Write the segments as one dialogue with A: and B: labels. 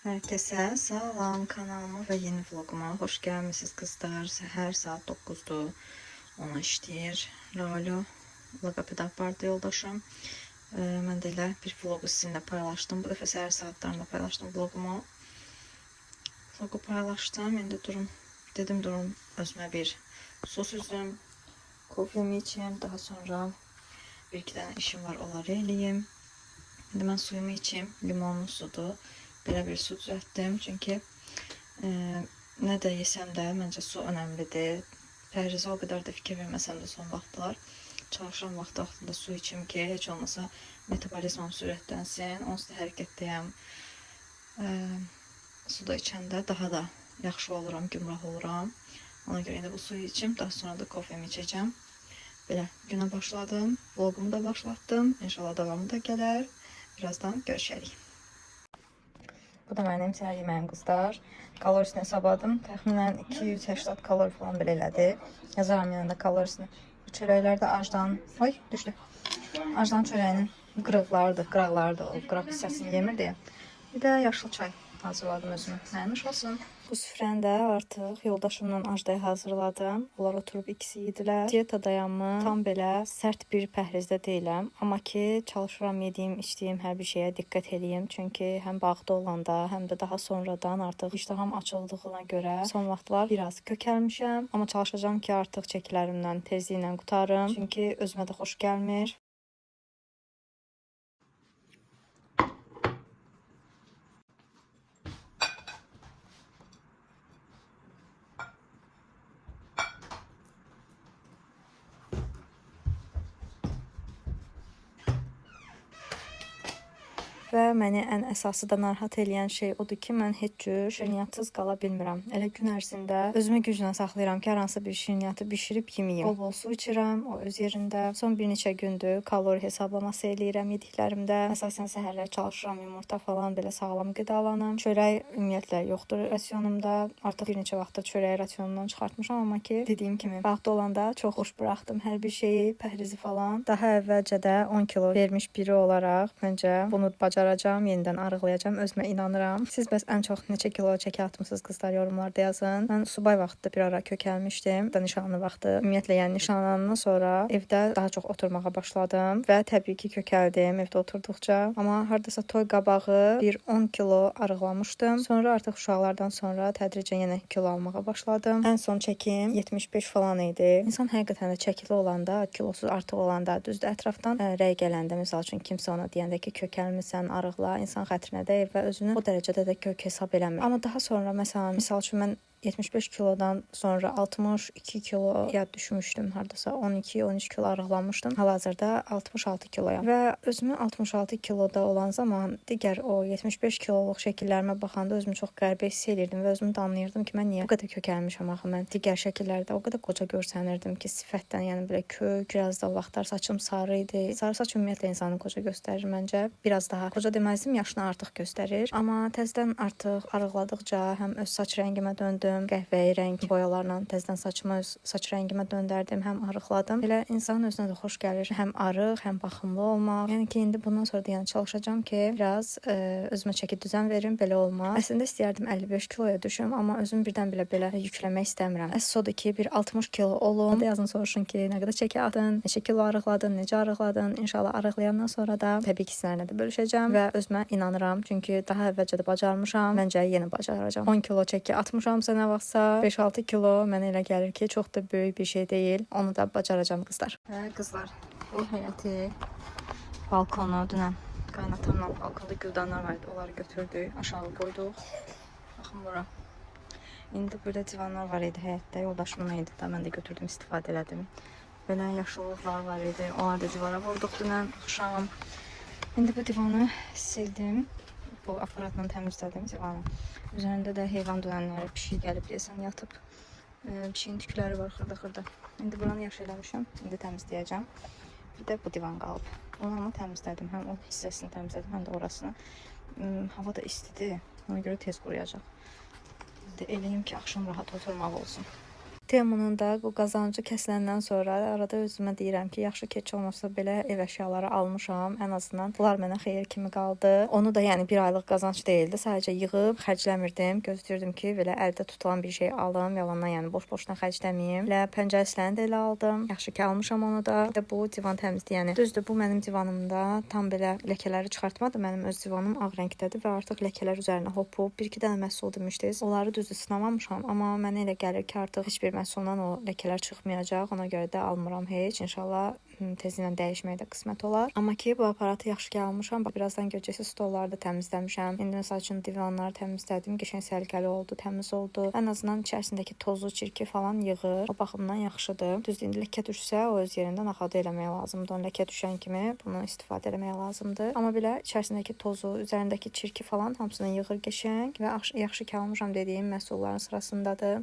A: Herkese salam, kanalıma və yeni vloguma hoş gəlmisiniz qızlar. Səhər saat 9-dur. Ona işləyir. Raulu logoped apardı yoldaşım. Mən də elə bir vlogu sizinlə paylaşdım. Bu dəfə səhər saatlarında paylaşdım vlogumu. Vlogu paylaşdım. İndi durum, dedim durum özümə bir su süzüm, kofemi içim. Daha sonra bir iki dənə işim var, onları eləyim. İndi mən suyumu içim. Limonlu sudur. Belə bir su düzəltdim. Çünki nə də yesəm də məncə su önəmlidir. Pəhrizə o qədər də fikir verməsəm də son vaxtlar çalışıram vaxtı-vaxtında su içim ki, heç olmasa metabolizmam sürətlənsin. Onsuz da hərəkətdəyəm. Su da içəndə daha da yaxşı oluram, gümrah oluram. Ona görə indi bu suyu içim, daha sonra da kofemi içəcəm. Belə günə başladım, vlogumu da başlatdım. İnşallah davamı da gələr. Birazdan görüşərik. Bu da mənim səhər yeməyim qızlar. Kalorisini hesabladım. Təxminən 280 kalori falan belə elədi. Yazaram yanında kalorisini. Bu çörəklər də acdan... Ay, düşdü. Acdan çörəyinin qırıqlarıdır, qıraqlarıdır. O qıraq hissəsini yemir deyə. Bir də yaşıl çay hazırladım özümə. Mənim olsun. Bu süfrəni də artıq yoldaşımla Ajdaya hazırladım. Onlar oturub ikisi yedilər. Diyetadayam. Tam belə sərt bir pəhrizdə deyiləm. Amma ki çalışıram yediyim, içdiyim hər bir şeyə diqqət eləyim. Çünki həm bağda olanda, həm də daha sonradan artıq iştaham açıldığına görə son vaxtlar biraz kökəlmişəm. Amma çalışacağam ki, artıq çəkilərimdən tezliklə qurtarım. Çünki özümə də xoş gəlmir. Və məni ən əsası da narahat eləyən şey odur ki, mən heç cür şirniyyatсız qala bilmirəm. Elə gün ərzində özümü güclə saxlayıram ki, hər hansı bir şirniyyatı bişirib yeməyim. Bol-bol su içirəm, o öz yerində. Son bir neçə gündür kalori hesablaması eləyirəm yediklərimdə. Əsasən səhərlər çalışıram yumurta falan belə sağlam qidalanım. Çörək ümumiyyətlə yoxdur rasionumda. Artıq bir neçə vaxtdır çörəyi rasionumdan çıxartmışam, amma ki, dediyim kimi bağda olanda çox xoş buraxdım hər bir şeyi, pəhrizi falan. Daha əvvəlcə də 10 kilo vermiş biri olaraq məncə bunu bacaracağam, yenidən arıqlayacağam, özümə inanıram. Siz bəs ən çox neçə kilo çəki atmısınız qızlar, yorumlarda yazın. Mən subay vaxtı bir ara kökəlmişdim. Da nişanlı vaxtı. Ümumiyyətlə, yəni nişanlanandan sonra evdə daha çox oturmağa başladım və təbii ki kökəldim evdə oturduqca. Amma hardasa toy qabağı bir 10 kilo arıqlamışdım. Sonra artıq uşaqlardan sonra tədricən yenə kilo almağa başladım. Ən son çəkim 75 falan idi. İnsan həqiqətən də çəkili olanda, kilosu artıq olanda, düzdür, ətrafdan rəy gələndə, məsəl üçün kimsə ona deyəndə ki, kökəlmisən, arıqla, insan xətrinə dəyir və özünü o dərəcədə də kök hesab eləmir. Amma daha sonra məsələn, misal üçün mən 75 kilodan sonra 62 kiloya düşmüşdüm. Hardasa 12-13 kilo arıqlamışdım. Hal-hazırda 66 kiloyam. Və özümü 66 kiloda olan zaman digər o 75 kiloluq şəkillərimə baxanda özümü çox qəribə hiss elirdim və özümü danlayırdım ki, mən niyə bu qədər kökəlmişəm axı, mən digər şəkillərdə o qədər qoca görsənirdim ki, sifətdən, yəni belə kök, biraz da o vaxtlar saçım sarı idi. Sarı saç ümumiyyətlə insanı qoca göstərir məncə. Biraz daha qoca deməzdim, yaşını artıq göstərir. Amma təzədən artıq arıqladıqca həm öz saç rəngimə döndüm, qəhvəyi rəng boyalarla təzədən saçımı öz saç rəngimə döndərdim, həm arıqladım. Elə insanın özünə də xoş gəlir, həm arıq, həm baxımlı olmaq. Yəni ki, indi bundan sonra da yəni çalışacağam ki, biraz özümə çəki düzən verim, belə olmaz. Əslində istəyərdim 55 kiloya düşüm, amma özümü birdən belə yükləmək istəmirəm. Əsas odur ki, bir 60 kilo olum. Yazın, soruşun ki, nə qədər çəki atın, neçə kilo arıqladın, necə arıqladın. İnşallah arıqlayandan sonra da təbii ki, sizlərlə də bölüşəcəm və özümə inanıram. Çünki daha əvvəlcə də bacarmışam. Məncə yenə bacaracağam. 10 kilo çəki atmışamsa nə vaxtsa 5-6 kilo mənə elə gəlir ki, çox da böyük bir şey deyil. Onu da bacaracağam qızlar. Və qızlar, bu həyəti, balkonu dünən qaynatamla balkonda güldanlar var idi. Onları götürdük, aşağı qoyduq. Baxın bura. İndi burada divanlar var idi həyətdə. Yoldaşımın idi da, mən də götürdüm, istifadə elədim. Belə yaşıllıqlar var idi. Onları da divara vurduq dünən axşam. İndi bu divanı sildim. Bu aparatla təmizlədim divanı. Üzərində də heyvan dönənləri, pişik gəlib deyəsən yatıb. Pişiyin tükləri var xırda-xırda. İndi buranı yaş eləmişəm. İndi təmizləyəcəm. Bir də bu divan qalıb. Onu amma təmizlədim. Həm o hissəsini təmizlədim, həm də orasını. Hava da istidir. Ona görə tez quruyacaq. İndi eləyim ki, axşam rahat oturmaq olsun. Temunun da bu qazancı kəsiləndən sonra arada özümə deyirəm ki, yaxşı ki, heç olmasa belə ev əşyaları almışam. Ən azından bunlar mənə xeyir kimi qaldı. Onu da yəni bir aylıq qazanc deyildi. Sadəcə yığıb xərcləmirdim. Gözləyirdim ki, belə əldə tutulan bir şey alım. Yalandan yəni boş-boşuna xərcləməyim. Elə pəncərə siləni də elə aldım. Yaxşı ki, almışam onu da. Bir də bu divan təmizləyəni. Düzdür, bu mənim divanımda tam belə ləkələri çıxartmadı. Mənim öz divanım ağ rəngdədir və artıq ləkələr üzərinə hopub. Bir-iki dənə məhsul demişdiniz. Onları düzdür sınamamışam, amma mənə elə gəlir ki, artıq heç bir məhsuldan o ləkələr çıxmayacaq. Ona görə də almıram heç. İnşallah tezliklə dəyişməyə də qismət olar. Amma ki, bu aparatı yaxşı ki almışam. Bax, birazdan görəcəksiniz, stolları da təmizləmişəm. İndi məsəl üçün divanları təmizlədim. Qəşəng səliqəli oldu, təmiz oldu. Ən azından içərisindəki tozu, çirki falan yığır. O baxımdan yaxşıdır. Düzdür, indi ləkə düşsə o öz yerində naxadı eləmək lazımdır. Onu ləkə düşən kimi bunu istifadə eləmək lazımdır. Amma belə içərisindəki tozu, üzərindəki çirki falan hamısını yığır qəşəng və yaxşı ki almışam dediyim məhsulların sırasındadır.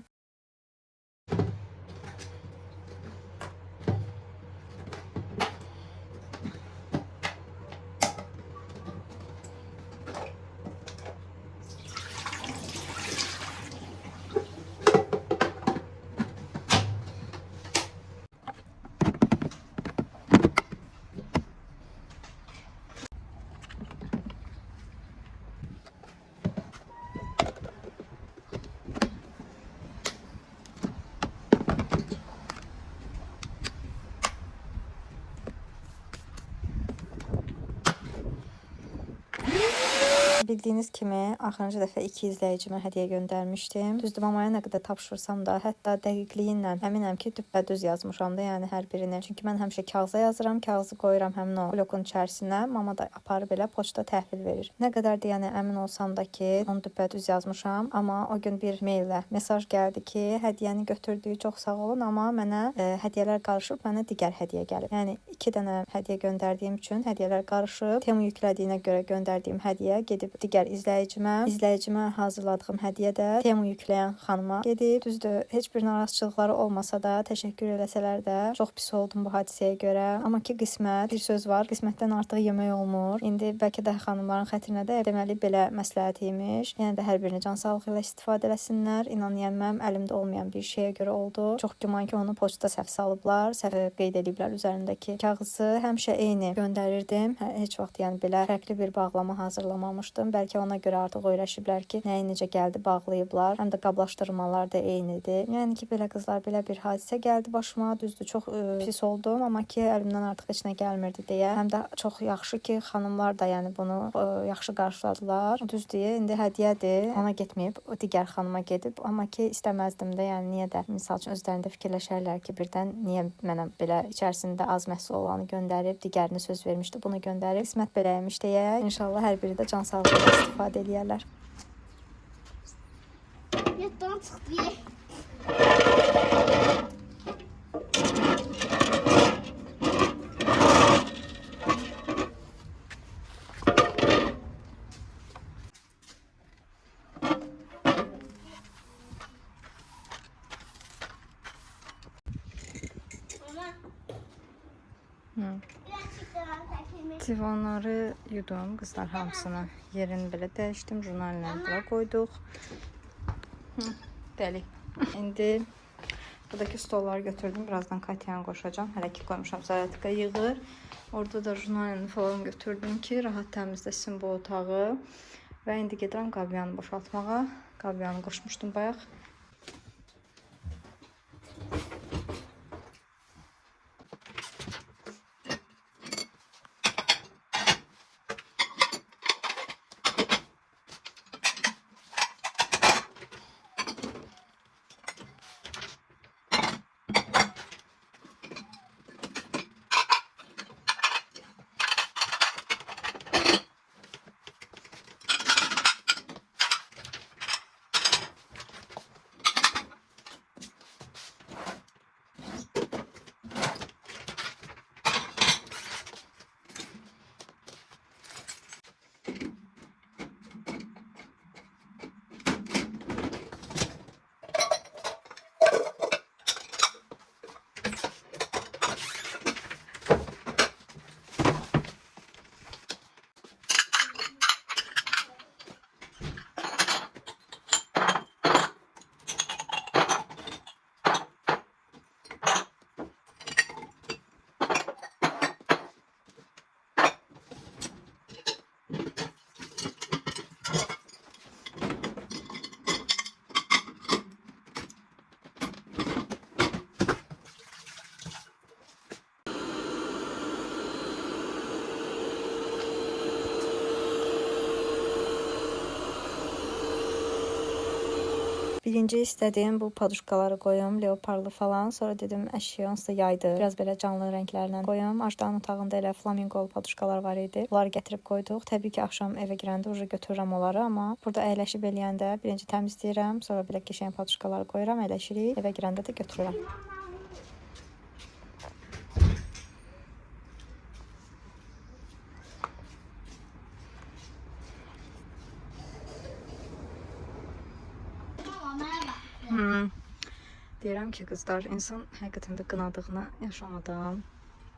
A: Bildiyiniz kimi axırıncı dəfə 2 izləyicimə hədiyyə göndərmişdim. Düzdür, mamaya nə qədər tapşırsam da, hətta dəqiqliyi ilə əminəm ki, düppədüz yazmışam da, yəni hər birini. Çünki mən həmişə kağıza yazıram, kağızı qoyuram həmin o blokun içərisinə, mama da aparıb elə poçta təhvil verir. Nə qədər də yəni əmin olsam da ki, onu düppədüz yazmışam, amma o gün bir maillə mesaj gəldi ki, hədiyyəni götürdüyü çox sağ olun, amma mənə hədiyyələr qarışıb, mənə digər hədiyyə gəlib. Yəni 2 dənə hədiyyə göndərdiyim üçün hədiyyələr qarışıb. Temu yüklədiyinə görə göndərdiyim hədiyyə gedib digər izləyicimə, izləyicimə hazırladığım hədiyyə də Temu yükləyən xanıma gedib. Düzdür, heç bir narahatçılıqları olmasa da, təşəkkür eləsələr də çox pis oldum bu hadisəyə görə. Amma ki, qismət, bir söz var, qismətdən artıq yemək olmur. İndi bəlkə də xanımların xətrinə də deməli belə məsləhət imiş. Yəni də hər birini can sağlığı ilə istifadə eləsinlər. İnan, yəni mənim əlimdə olmayan bir şeyə görə oldu. Çox güman ki, onu poçta səhv salıblar, səhv qeyd eləyiblər üzərindəki kağızı. Həmişə eyni göndərirdim. Heç vaxt yəni belə fərqli bir bağlama hazırlamamışdım. Bəlkə ona görə artıq öyrəşiblər ki, nəyi necə gəldi bağlayıblar. Həm də qablaşdırmalar da eynidir. Yəni ki, belə qızlar, belə bir hadisə gəldi başıma. Düzdür, çox pis oldum, amma ki, əlimdən artıq heç nə gəlmirdi deyə. Həm də çox yaxşı ki, xanımlar da yəni bunu yaxşı qarşıladılar. Düzdür, indi hədiyyədir. Ona getməyib, o digər xanıma gedib, amma ki, istəməzdim də, yəni niyə də misal üçün özlərində fikirləşərlər ki, birdən niyə mənə belə içərisində az məhsul olanı göndərib, digərini söz vermişdi, bunu göndərib. Qismət belə imiş deyə inşallah hər biri də can sağlığı ilə istifadə eləyərlər.
B: Yatağım çıxdı ye. Mama. Birazcık daha takayım.
A: Divanları yudum qızlar hamısını. Yerini belə dəyişdim, jurnallə bura qoyduq. Dəli. İndi buradakı stolları götürdüm. Birazdan Katyanı qoşacağam. Hələ ki qoymuşam zaryadka yığır. Orada da jurnalini falan götürdüm ki, rahat təmizləsin bu otağı. Və indi gedirəm qabyanı boşaltmağa. Qabyanı qoşmuşdum bayaq. Birinci istədiyim bu paduşkaları qoyum, leoparlı falan. Sonra dedim əşya onsuz da yaydı. Biraz belə canlı rənglərlə qoyum. Ajdanın otağında elə flamingolu paduşkalar var idi. Onları gətirib qoyduq. Təbii ki, axşam evə girəndə ucu götürürəm onları, amma burada əyləşib eləyəndə birinci təmizləyirəm, sonra belə qəşəng paduşkaları qoyuram, əyləşirik. Evə girəndə də götürürəm.
B: Mama merhaba.
A: Hmm. Deyirəm ki, qızlar, insan həqiqətən də qınadığını yaşamadan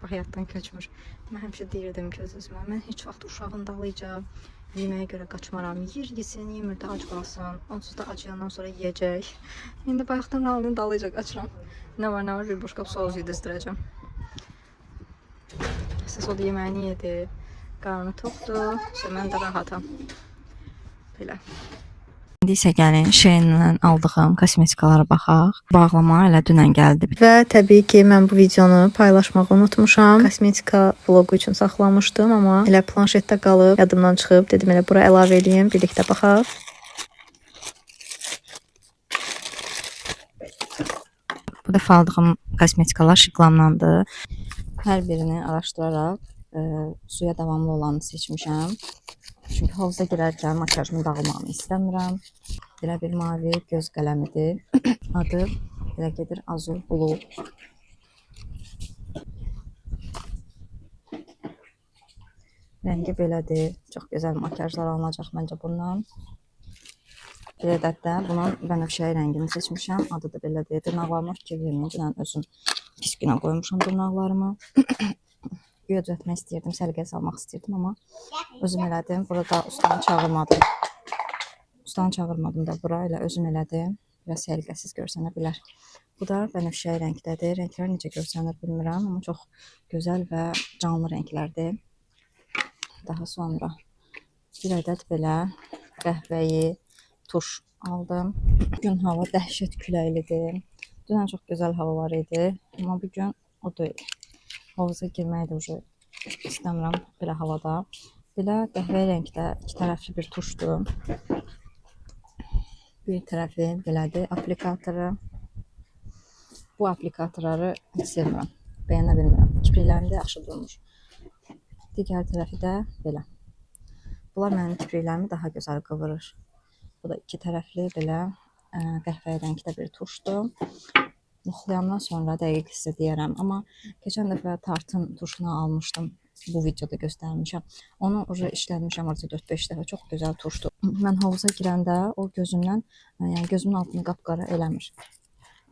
A: bu həyatdan köçmür. Mən həmişə deyirdim ki, öz-özümə, mən heç vaxt uşağın dalıyca yeməyə görə qaçmaram. Yeyir, yesin, yemir də ac qalsın. Onsuz da acıyandan sonra yeyəcək. İndi bayaqdan Raulun dalıyca qaçıram. Nə var, nə var, bir boşqab soğuz yedizdirəcəm. Əsas odur yeməyini yedi. Qarnı toxdur. So, mən də rahatam. Belə. İndi isə gəlin Shein-dən aldığım kosmetikalara baxaq. Bağlama elə dünən gəldi. Və təbii ki, mən bu videonu paylaşmağı unutmuşam. Kosmetika vloqu üçün saxlamışdım, amma elə planşetdə qalıb, yadımdan çıxıb. Dedim elə bura əlavə eləyim, birlikdə baxaq. Bu dəfə aldığım kosmetikalar şıqlamlandı. Hər birini araşdıraraq suya davamlı olanı seçmişəm. Çünki hovuza girərkən makiyajımın dağılmağını istəmirəm. Belə bir mavi göz qələmidir. Adı belə gedir Azur Blue. Rəngi belədir. Çox gözəl makiyajlar alınacaq məncə bundan. Bir ədəd də bunun bənövşəyi rəngini seçmişəm. Adı da belədir. Dırnaqlarıma fikir verməyin. Dünən özüm pis günə qoymuşam dırnaqlarımı. Güya düzəltmək istəyirdim, səliqəyə salmaq istəyirdim, amma özüm elədim. Burada ustanı çağırmadım. Ustanı çağırmadım da bura, elə özüm elədim. Biraz səliqəsiz görsənə bilər. Bu da bənövşəyi rəngdədir. Rənglər necə görsənir bilmirəm, amma çox gözəl və canlı rənglərdir. Daha sonra bir ədəd belə qəhvəyi tuş aldım. Bu gün hava dəhşət küləklidir. Dünən çox gözəl hava var idi, amma bu gün o deyil. Hovuza girməyi də ucu istəmirəm belə havada. Belə qəhvəyi rəngdə iki tərəfli bir tuşdur. Bir tərəfi belədir, aplikatoru. Bu aplikatorları heç sevmirəm, bəyənə bilmirəm. Kipriklərim də yaxşı durmur. Digər tərəfi də belə. Bunlar mənim kipriklərimi daha gözəl qıvırır. Bu da iki tərəfli belə qəhvəyi rəngdə bir tuşdur. Yoxlayandan sonra dəqiq sizə deyərəm. Amma keçən dəfə Tartın tuşunu almışdım. Bu videoda göstərmişəm. Onu ucu işlətmişəm orada 4-5 dəfə. Çox gözəl tuşdur. Mən hovuza girəndə o gözümdən, yəni gözümün altını qapqara eləmir.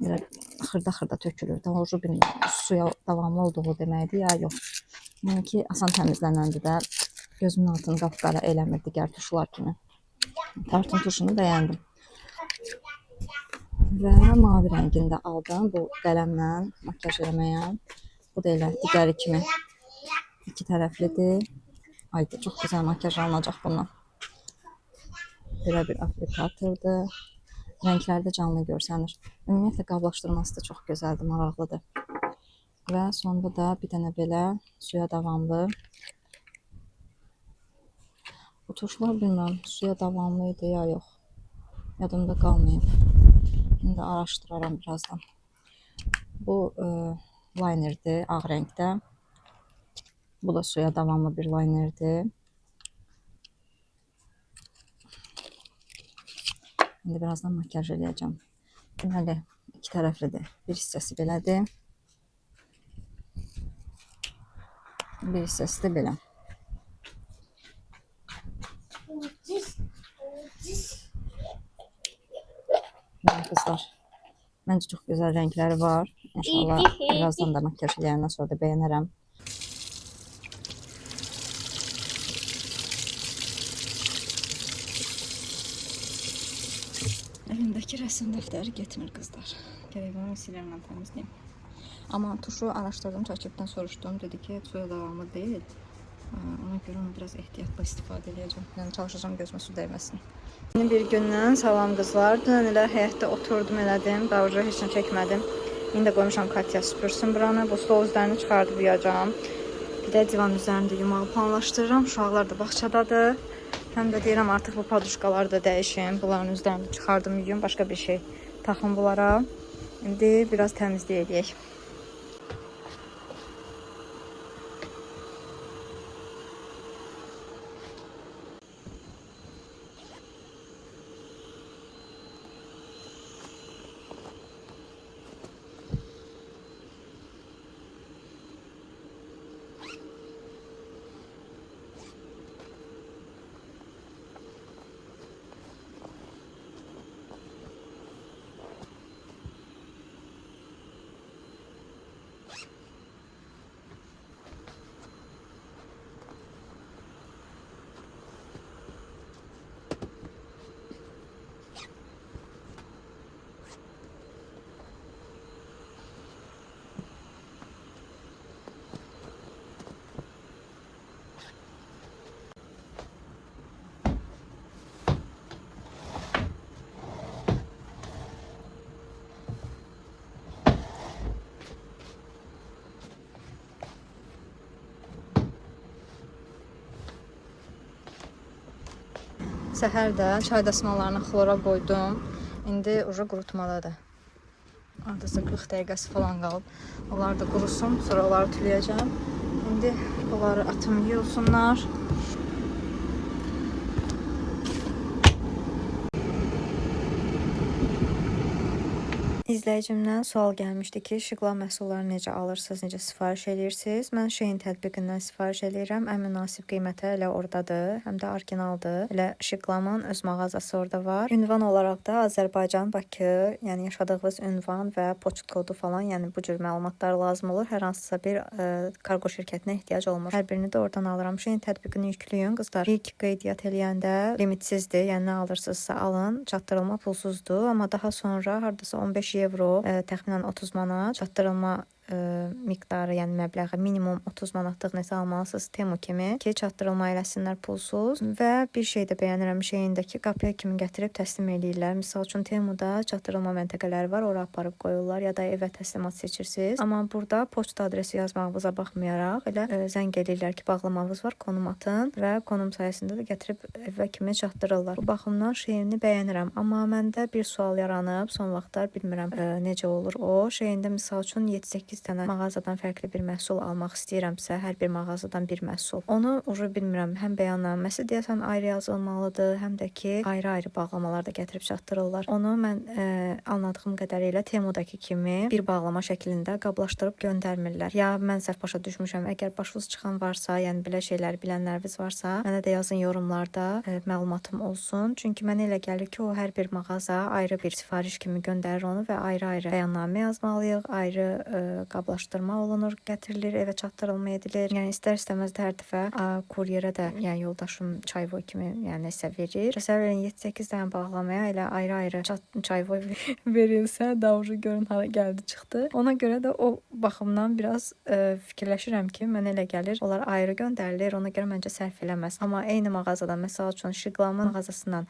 A: Belə xırda-xırda tökülür. Daha ucu bilmirəm, suya davamlı olduğu deməkdir ya yox. Yəni ki, asan təmizlənəndə də gözümün altını qapqara eləmir digər tuşlar kimi. Tartın tuşunu bəyəndim. Və mavi rəngində aldım bu qələmlə makiyaj eləməyə. Bu da elə digəri kimi iki tərəflidir. Ay, çox gözəl makiyaj alınacaq bundan. Belə bir aplikatordur. Rəngləri də canlı görsənir. Ümumiyyətlə qablaşdırması da çox gözəldir, maraqlıdır. Və sonda da bir dənə belə suya davamlı. Bu tuşlar bilmirəm, suya davamlı idi ya yox. Yadımda qalmayıb. İndi araşdıraram birazdan. Bu linerdir, ağ rəngdə. Bu da suya davamlı bir linerdir. İndi birazdan makiyaj eləyəcəm. Deməli, iki tərəflidir. Bir hissəsi belədir. Bir hissəsi də belə. Belə qızlar. Məncə çox gözəl rəngləri var. İnşallah birazdan da makiyaj eləyəndən sonra da bəyənərəm. Əlimdəki rəsm dəftəri getmir qızlar. Gərək bunu silərlə təmizləyim. Amma tuşu araşdırdım, ChatGPT-dən soruşdum. Dedi ki, suya davamlı deyil. Ona görə onu biraz ehtiyatla istifadə eləyəcəm. Yəni çalışacağam gözümə su dəyməsin. Yeni bir gündən salam qızlar. Dünən elə həyətdə oturdum elədim. Daha heç nə çəkmədim. İndi də qoymuşam Katya süpürsün buranı. Bu stol üzərini çıxardıb yuyacağam. Bir də divan üzərində yumağı planlaşdırıram. Uşaqlar da bağçadadır. Həm də deyirəm artıq bu paduşkaları da dəyişim. Bunların üzlərini çıxardım, yuyum, başqa bir şey taxım bunlara. İndi biraz təmizlik eləyək. Səhər də çay dəsmallarını xlora qoydum. İndi uca qurutmadadır. Hardasa 40 dəqiqəsi falan qalıb. Onlar da qurusun, sonra onları tüləyəcəm. İndi bunları atım yuyulsunlar. İzləyicimdən sual gəlmişdi ki, şıqla məhsullarını necə alırsınız, necə sifariş eləyirsiniz? Mən Shein tətbiqindən sifariş eləyirəm. Ən münasib qiymətə elə ordadır, həm də originaldır. Elə Şıqlamın öz mağazası orada var. Ünvan olaraq da Azərbaycan, Bakı, yəni yaşadığınız ünvan və poçt kodu falan, yəni bu cür məlumatlar lazım olur. Hər hansısa bir kargo şirkətinə ehtiyac olmur. Hər birini də oradan alıram. Shein tətbiqini yükləyin qızlar. İlk qeydiyyat eləyəndə limitsizdir. Yəni nə alırsınızsa alın, çatdırılma pulsuzdur, amma daha sonra hardasa 15 evro, təxminən 30 manat çatdırılma miqdarı, yəni məbləği minimum 30 manatlıq nəsə almalısınız Temu kimi ki, çatdırılma eləsinlər pulsuz. Və bir şey də bəyənirəm Shein-də ki, qapıya kimi gətirib təslim eləyirlər. Misal üçün Temuda çatdırılma məntəqələri var, ora aparıb qoyurlar ya da evə təslimat seçirsiniz. Amma burada poçt adresi yazmağınıza baxmayaraq elə zəng eləyirlər ki, bağlamamız var, konum atın və konum sayəsində də gətirib evə kimi çatdırırlar. Bu baxımdan Shein-i bəyənirəm, amma məndə bir sual yaranıb son vaxtlar, bilmirəm necə olur o. Shein-də misal üçün 7-8 dənə mağazadan fərqli bir məhsul almaq istəyirəmsə, hər bir mağazadan bir məhsul. Onu ucu bilmirəm, həm bəyannaməsi deyəsən ayrı yazılmalıdır, həm də ki ayrı-ayrı bağlamalarda gətirib çatdırırlar. Onu mən anladığım qədərilə Temudakı kimi bir bağlama şəklində qablaşdırıb göndərmirlər. Ya mən səhv başa düşmüşəm. Əgər başınız çıxan varsa, yəni belə şeyləri bilənləriniz varsa, mənə də yazın yorumlarda, məlumatım olsun. Çünki mənə elə gəlir ki, o hər bir mağaza ayrı bir sifariş kimi göndərir onu və ayrı-ayrı bəyannamə yazmalıyıq, ayrı qablaşdırma olunur, gətirilir, evə çatdırılma edilir. Yəni istər-istəməz də hər dəfə kuryerə də, yəni yoldaşım çayvoy kimi, yəni nəsə verir. Təsəvvür edin 7-8 dənə bağlamaya elə ayrı-ayrı çayvoy verilsə, daha ucu görün hara gəldi çıxdı. Ona görə də o baxımdan biraz fikirləşirəm ki, mənə elə gəlir, onlar ayrı göndərilir, ona görə məncə sərf eləməz. Amma eyni mağazadan, məsəl üçün Şıqlamın mağazasından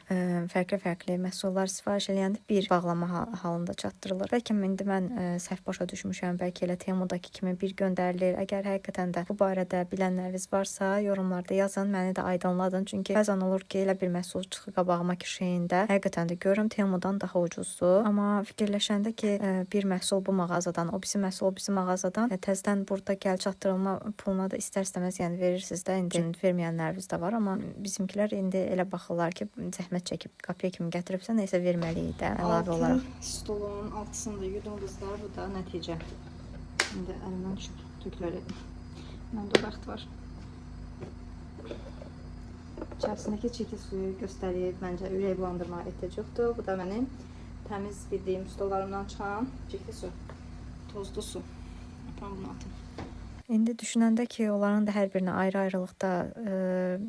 A: fərqli-fərqli məhsullar sifariş eləyəndə bir bağlama halında çatdırılır. Bəlkə indi mən səhv başa düşmüşəm, bəlkə elə Temudakı kimi bir göndərilir. Əgər həqiqətən də bu barədə bilənləriniz varsa, yorumlarda yazın, məni də aydınladın. Çünki bəzən olur ki, elə bir məhsul çıxır qabağıma ki, Shein-də həqiqətən də görürüm Temudan daha ucuzdur. Amma fikirləşəndə ki, bir məhsul bu mağazadan, o birisi məhsul o birisi mağazadan, təzədən burada gəl çatdırılma puluna da istər-istəməz yəni verirsiniz də. İndi verməyənləriniz də var, amma bizimkilər indi elə baxırlar ki, zəhmət çəkib qapıya kimi gətiribsə, nəsə verməliyik də əlavə olaraq. Stolun altısını da yudum qızlar, bu da nəticə. İndi əlimdən düşüb tökülər. Məndə o bəxt var. İçərisindəki çirkli suyu göstərir. Məncə ürək bulandırmağa ehtiyac yoxdur. Bu da mənim təmiz bildiyim stollarımdan çıxan çirkli su. Tozlu su. Aparım bunu atım. İndi düşünəndə ki, onların da hər birinə ayrı-ayrılıqda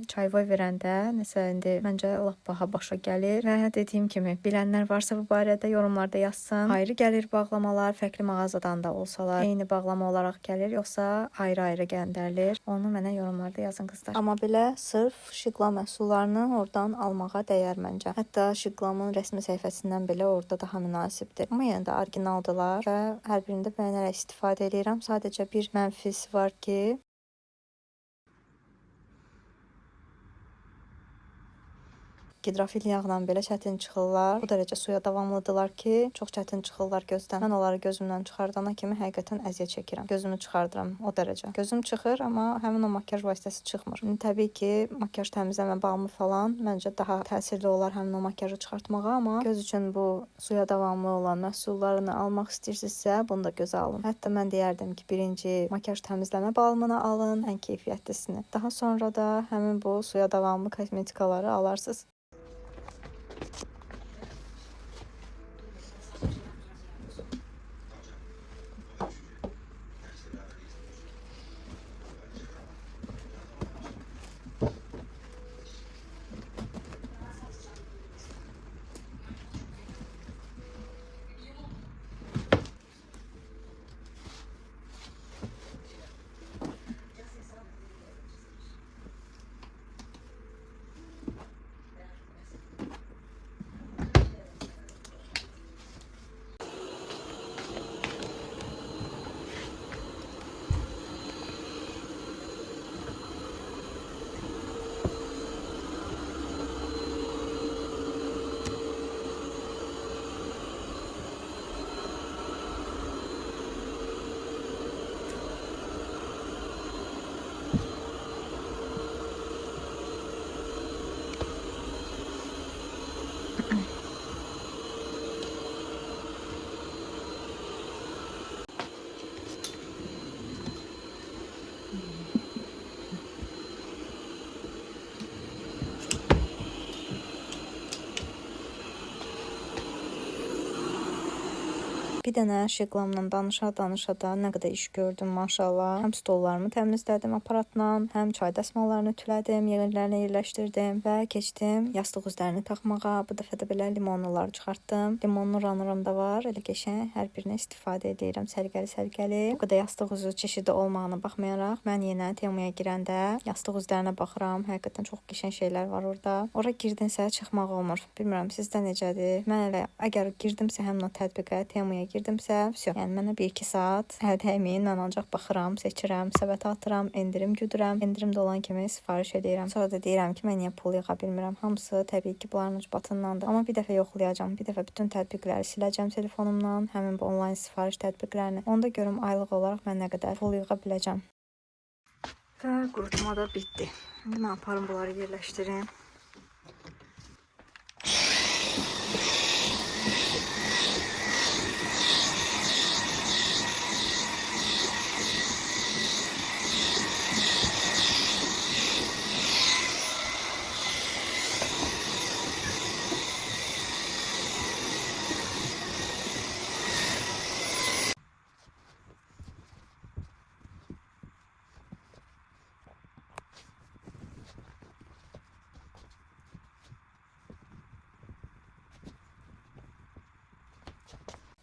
A: çayvoy verəndə nəsə indi məncə lap baha başa gəlir və dediyim kimi bilənlər varsa bu barədə yorumlarda yazsın. Ayrı gəlir bağlamalar, fərqli mağazadan da olsalar, eyni bağlama olaraq gəlir, yoxsa ayrı-ayrı göndərilir? Onu mənə yorumlarda yazın qızlar. Amma belə sırf şıqla məhsullarını oradan almağa dəyər məncə. Hətta şıqlamın rəsmi səhifəsindən belə orada daha münasibdir. Amma yenə də originaldılar və hər birində bəyənərək istifadə eləyirəm. Sadəcə bir mənfisi var ki, Gidrofil yağla belə çətin çıxırlar. Bu dərəcə suya davamlıdırlar ki, çox çətin çıxırlar gözdən. Mən onları gözümdən çıxardana kimi həqiqətən əziyyət çəkirəm. Gözümü çıxardıram o dərəcə. Gözüm çıxır, amma həmin o makiyaj vasitəsi çıxmır. İndi təbii ki, makiyaj təmizləmə balmı falan məncə daha təsirli olar həmin o makiyajı çıxartmağa, amma göz üçün bu suya davamlı olan məhsullarını almaq istəyirsinizsə, bunu da gözə alın. Hətta mən deyərdim ki, birinci makiyaj təmizləmə balmını alın, ən keyfiyyətlisini. Daha sonra da həmin bu suya davamlı kosmetikaları alarsınız. Bir dənə Şiqlamla danışa-danışa da nə qədər iş gördüm maşallah. Həm stollarımı təmizlədim aparatla, həm çay dəsmallarını ütülədim, yerlərinə yerləşdirdim və keçdim yastıq üzlərini taxmağa. Bu dəfə də belə limonluları çıxartdım. Limonlu runnerim da var, elə qəşəng hər birinə istifadə edirəm səliqəli-səliqəli. Bu qədər yastıq üzü çeşidi olmağına baxmayaraq, mən yenə Temuya girəndə yastıq üzlərinə baxıram. Həqiqətən çox qəşəng şeylər var orada. Ora girdinsə çıxmaq olmur. Bilmirəm sizdə necədir? Mən elə əgər girdimsə həmin o tətbiqə, Temuya girdimsə, vəsə, yəni mənə 1-2 saat əl dəyməyin, mən ancaq baxıram, seçirəm, səbətə atıram, endirim güdürəm. Endirim də olan kimi sifariş edirəm. Sonra da deyirəm ki, mən niyə pul yığa bilmirəm. Hamısı təbii ki, bunların ucbatındandır. Amma bir dəfə yoxlayacağam. Bir dəfə bütün tətbiqləri siləcəm telefonumdan, həmin bu onlayn sifariş tətbiqlərini. Onda görüm aylıq olaraq mən nə qədər pul yığa biləcəm. Və qurutma da bitdi. İndi mən aparım bunları yerləşdirim.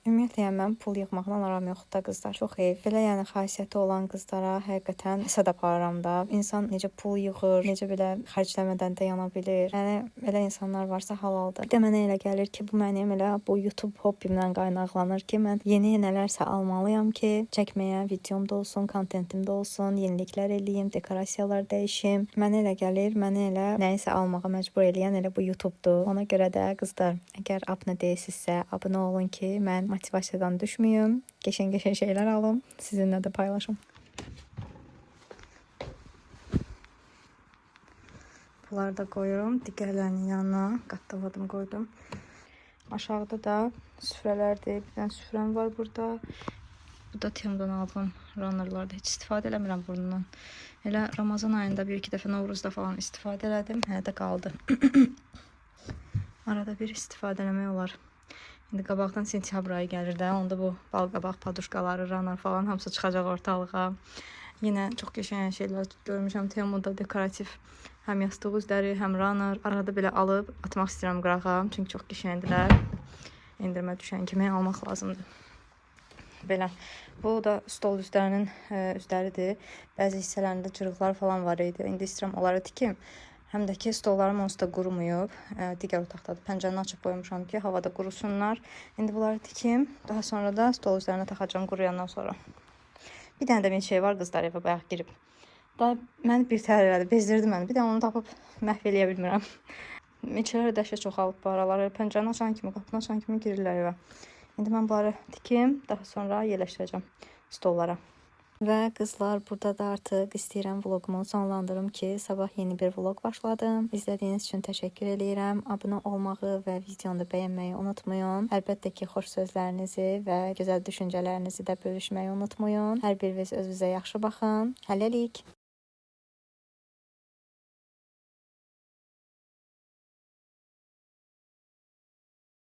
A: Ümumiyyətlə, yəni mən pul yığmaqdan aram yoxdur da qızlar. Çox heyf. Belə yəni xasiyyəti olan qızlara həqiqətən həsəd aparıram da. İnsan necə pul yığır, necə belə xərcləmədən də yana bilir. Yəni belə insanlar varsa halaldır. Bir də mənə elə gəlir ki, bu mənim elə bu YouTube hobbimdən qaynaqlanır ki, mən yeni nələrsə almalıyam ki, çəkməyə videom da olsun, kontentim də olsun, yeniliklər eləyim, dekorasiyalar dəyişim. Mənə elə gəlir, məni elə nəyisə almağa məcbur eləyən elə bu YouTube-dur. Ona görə də qızlar, əgər abunə deyilsinizsə, abunə olun ki, mən motivasiyadan düşməyim, qəşəng-qəşəng şeylər alım, sizinlə də paylaşım. Bunları da qoyurum digərlərinin yanına. Qatdaladım, qoydum. Aşağıda da süfrələrdir. Bir dənə süfrəm var burada. Bu da Temudan aldığım runnerlarda. Heç istifadə eləmirəm bundan. Elə Ramazan ayında bir iki dəfə Novruzda falan istifadə elədim. Hələ də qaldı. Arada bir istifadə eləmək olar. İndi qabaqdan sentyabr ayı gəlir də. Onda bu balqabaq paduşkaları, runner falan hamısı çıxacaq ortalığa. Yenə çox qəşəng şeylər görmüşəm Temuda dekorativ. Həm yastıq üzləri, həm runner. Arada belə alıb atmaq istəyirəm qırağa. Çünki çox qəşəngdirlər. Endirimə düşən kimi almaq lazımdır. Belə. Bu da stol üzlərinin üzləridir. Bəzi hissələrində cırıqlar falan var idi. İndi istəyirəm onları tikim. Həm də ki stollarım onsuz da qurumuyor. Digər otaqdadır. Pəncərəni açıb qoymuşam ki, havada qurusunlar. İndi bunları tikim. Daha sonra da stol üzərinə taxacağam quruyandan sonra. Bir dənə də bir şey var qızlar evə bayaq girib. Da məni bir tər elədi, bezdirdi məni. Bir də onu tapıb məhv eləyə bilmirəm. Milçələr dəhşət çoxalıb bu aralar. Elə pəncərəni açan kimi, qapını açan kimi girirlər evə. İndi mən bunları tikim, daha sonra yerləşdirəcəm stollara. Və qızlar, burada da artıq istəyirəm vloqumu sonlandırım ki, sabah yeni bir vloq başladım. İzlədiyiniz üçün təşəkkür eləyirəm. Abunə olmağı və videonu da bəyənməyi unutmayın. Əlbəttə ki, xoş sözlərinizi və gözəl düşüncələrinizi də bölüşməyi unutmayın. Hər biriniz özünüzə yaxşı baxın. Hələlik.